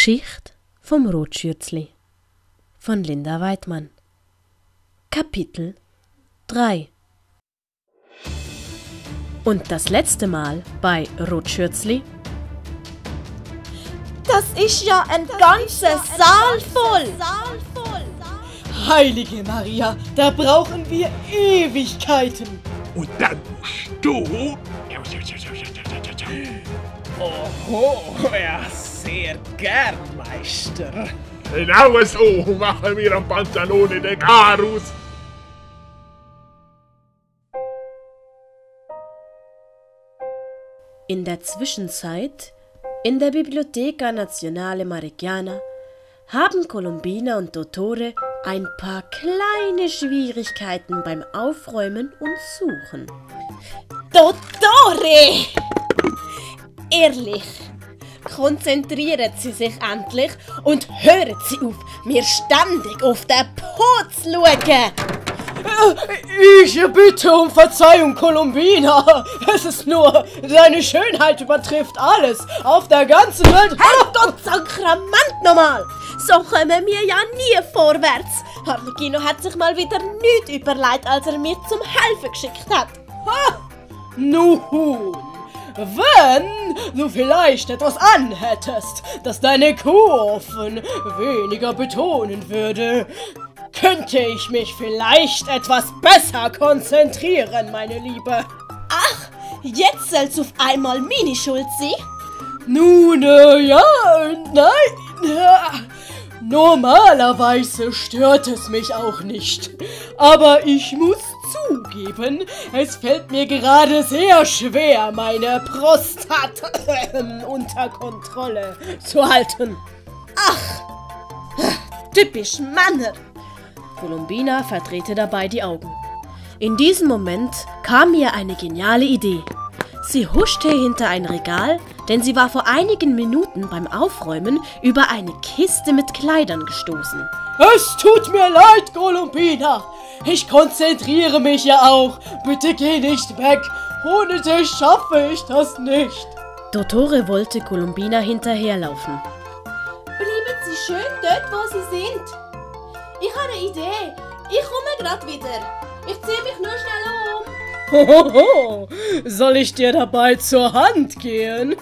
Geschichte vom Rotschürzli von Linda Weidmann. Kapitel 3. Und das letzte Mal bei Rotschürzli. Das ist ja ein ganzer Saal voll. Heilige Maria, da brauchen wir Ewigkeiten. Und dann musst du... Oho, ja, sehr gern, Meister. Genau so machen wir am Pantalone de Garus. In der Zwischenzeit, in der Biblioteca Nazionale Marichiana, haben Colombina und Dottore ein paar kleine Schwierigkeiten beim Aufräumen und Suchen. Dottore! Ehrlich, konzentrieren Sie sich endlich und hören Sie auf, mir ständig auf den Po zu schauen. Ich bitte um Verzeihung, Colombina. Es ist nur, deine Schönheit übertrifft alles auf der ganzen Welt. Herrgott Sakrament nochmal! So kommen wir ja nie vorwärts. Harlequino hat sich mal wieder nichts überlegt, als er mich zum Helfen geschickt hat. Nun, wenn du vielleicht etwas anhättest, das deine Kurven weniger betonen würde, könnte ich mich vielleicht etwas besser konzentrieren, meine Liebe. Ach, jetzt soll's auf einmal meine Schuld sein? Nun, ja, nein. Normalerweise stört es mich auch nicht. Aber ich muss zugeben, es fällt mir gerade sehr schwer, meine Prostata unter Kontrolle zu halten. Typisch Männer. Colombina verdrehte dabei die Augen. In diesem Moment kam ihr eine geniale Idee. Sie huschte hinter ein Regal, denn sie war vor einigen Minuten beim Aufräumen über eine Kiste mit Kleidern gestoßen. Es tut mir leid, Colombina. Ich konzentriere mich ja auch. Bitte geh nicht weg. Ohne dich schaffe ich das nicht. Dottore wollte Colombina hinterherlaufen. Bleiben Sie schön dort, wo Sie sind. Ich habe eine Idee. Ich komme gerade wieder. Ich ziehe mich nur schnell um. Hohoho, soll ich dir dabei zur Hand gehen?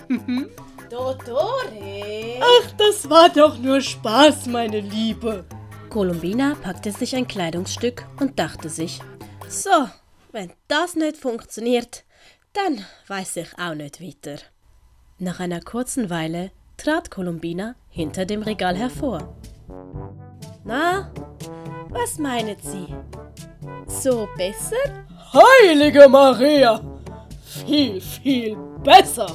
Dottore. Ach, das war doch nur Spaß, meine Liebe. Colombina packte sich ein Kleidungsstück und dachte sich, so, wenn das nicht funktioniert, dann weiß ich auch nicht weiter. Nach einer kurzen Weile trat Colombina hinter dem Regal hervor. Na, was meinen Sie? So besser? Heilige Maria! Viel besser!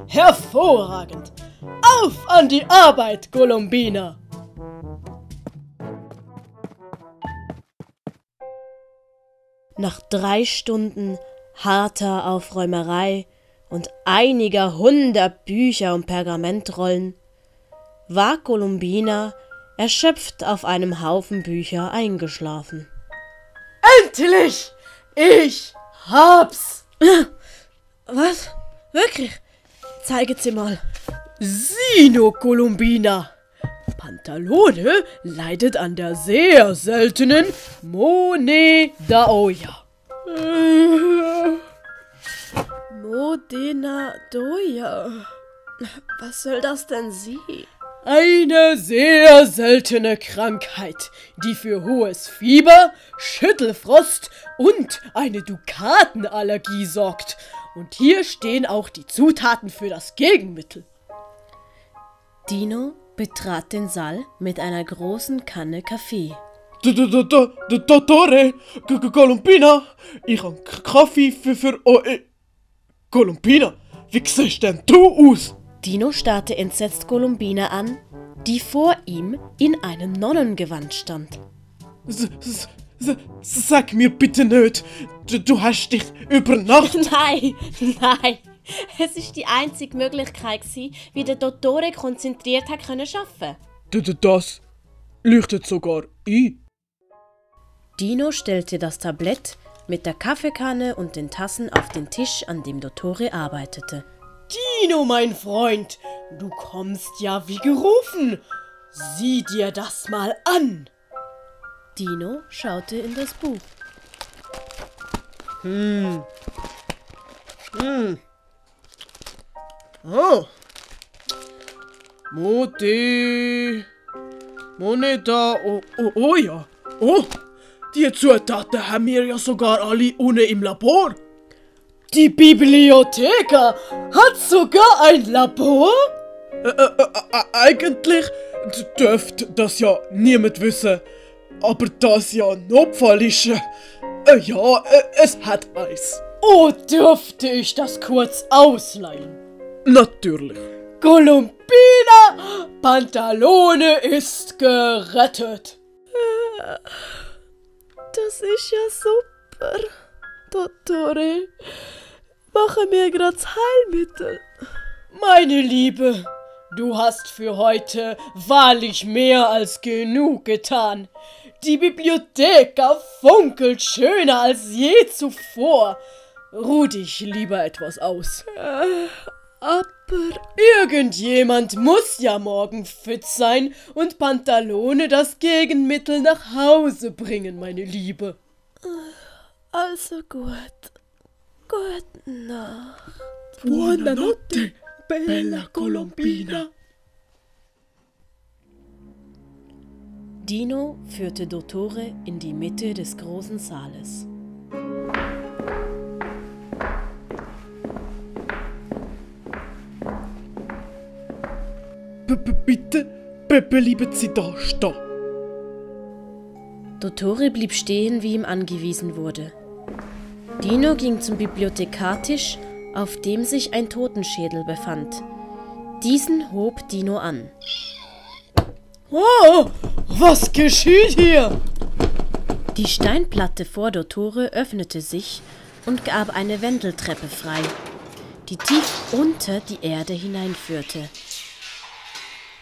Hervorragend! Auf an die Arbeit, Colombina! Nach 3 Stunden harter Aufräumerei und einiger 100 Bücher und Pergamentrollen war Colombina erschöpft auf einem Haufen Bücher eingeschlafen. Endlich! Ich hab's! Was? Wirklich? Zeigen Sie mal. Sino, Colombina! Pantalone leidet an der sehr seltenen Monedaoya. Monedaoya. Was soll das denn sein? Eine sehr seltene Krankheit, die für hohes Fieber, Schüttelfrost und eine Dukatenallergie sorgt. Und hier stehen auch die Zutaten für das Gegenmittel. Dino betrat den Saal mit einer großen Kanne Kaffee. Dottore, Colombina, ich habe Kaffee für Colombina, wie siehst denn du aus? Dino starrte entsetzt Colombina an, die vor ihm in einem Nonnengewand stand. Sag mir bitte nicht, du hast dich über Nacht... Nein. Es ist die einzige Möglichkeit, wie der Dottore konzentriert hat arbeiten. Das leuchtet sogar ein. Dino stellte das Tablett mit der Kaffeekanne und den Tassen auf den Tisch, an dem Dottore arbeitete. Dino, mein Freund, Du kommst ja wie gerufen. Sieh dir das mal an. Dino schaute in das Buch. Oh. Moneta. Oh ja. Oh, die Zutaten haben wir ja sogar alle unten im Labor. Die Bibliotheka hat sogar ein Labor? Eigentlich dürfte das ja niemand wissen. Aber das ja Notfall ist, es hat eins. Oh, dürfte ich das kurz ausleihen? Natürlich. Columbina, Pantalone ist gerettet. Das ist ja super. Dottore, mache mir grad das Heilmittel. Meine Liebe, du hast für heute wahrlich mehr als genug getan. Die Bibliotheka funkelt schöner als je zuvor. Ruh dich lieber etwas aus. Aber Irgendjemand muss ja morgen fit sein und Pantalone das Gegenmittel nach Hause bringen, meine Liebe. also gut. Gute Nacht. Buonanotte, bella Colombina. Dino führte Dottore in die Mitte des großen Saales. Bitte, bleiben Sie da stehen. Dottore blieb stehen, wie ihm angewiesen wurde. Dino ging zum Bibliothekartisch, auf dem sich ein Totenschädel befand. Diesen hob Dino an. Oh, was geschieht hier? Die Steinplatte vor Dottore öffnete sich und gab eine Wendeltreppe frei, die tief unter die Erde hineinführte.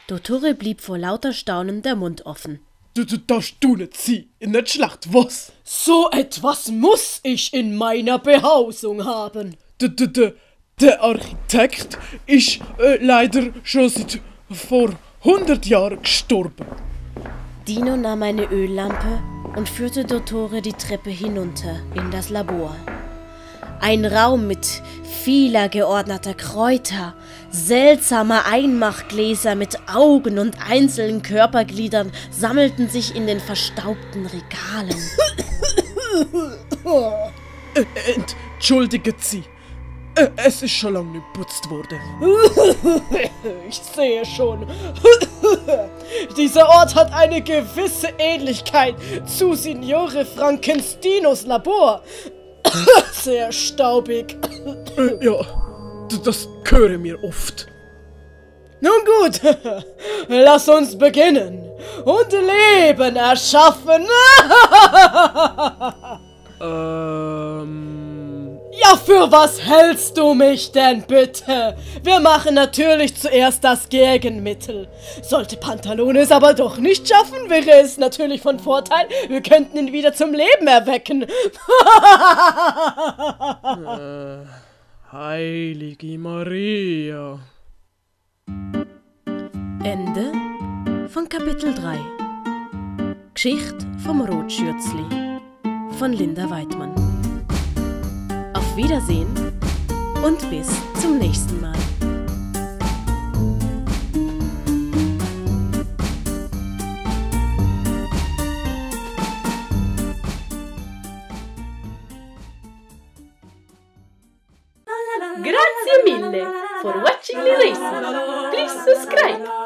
Dottore blieb vor lauter Staunen der Mund offen. Da staunen Sie, nicht schlecht, was? So etwas muss ich in meiner Behausung haben. Der Architekt ist leider schon seit vor 100 Jahren gestorben. Dino nahm eine Öllampe und führte Dottore die Treppe hinunter in das Labor. Ein Raum mit vieler geordneter Kräuter, seltsamer Einmachgläser mit Augen und einzelnen Körpergliedern sammelten sich in den verstaubten Regalen. Entschuldigen Sie, es ist schon lange nicht geputzt worden. Ich sehe schon. Dieser Ort hat eine gewisse Ähnlichkeit zu Signore Frankensteinos Labor. Sehr staubig. Ja, das hören wir oft. Nun gut, lass uns beginnen und Leben erschaffen. Ja, für was hältst du mich denn bitte? Wir machen natürlich zuerst das Gegenmittel. Sollte Pantalone es aber doch nicht schaffen, wäre es natürlich von Vorteil, wir könnten ihn wieder zum Leben erwecken. Heilige Maria. Ende von Kapitel 3. Geschichte vom Rotschürzli von Linda Weidmann. Auf Wiedersehen und bis zum nächsten Mal. Grazie mille for watching the lesson. Please subscribe.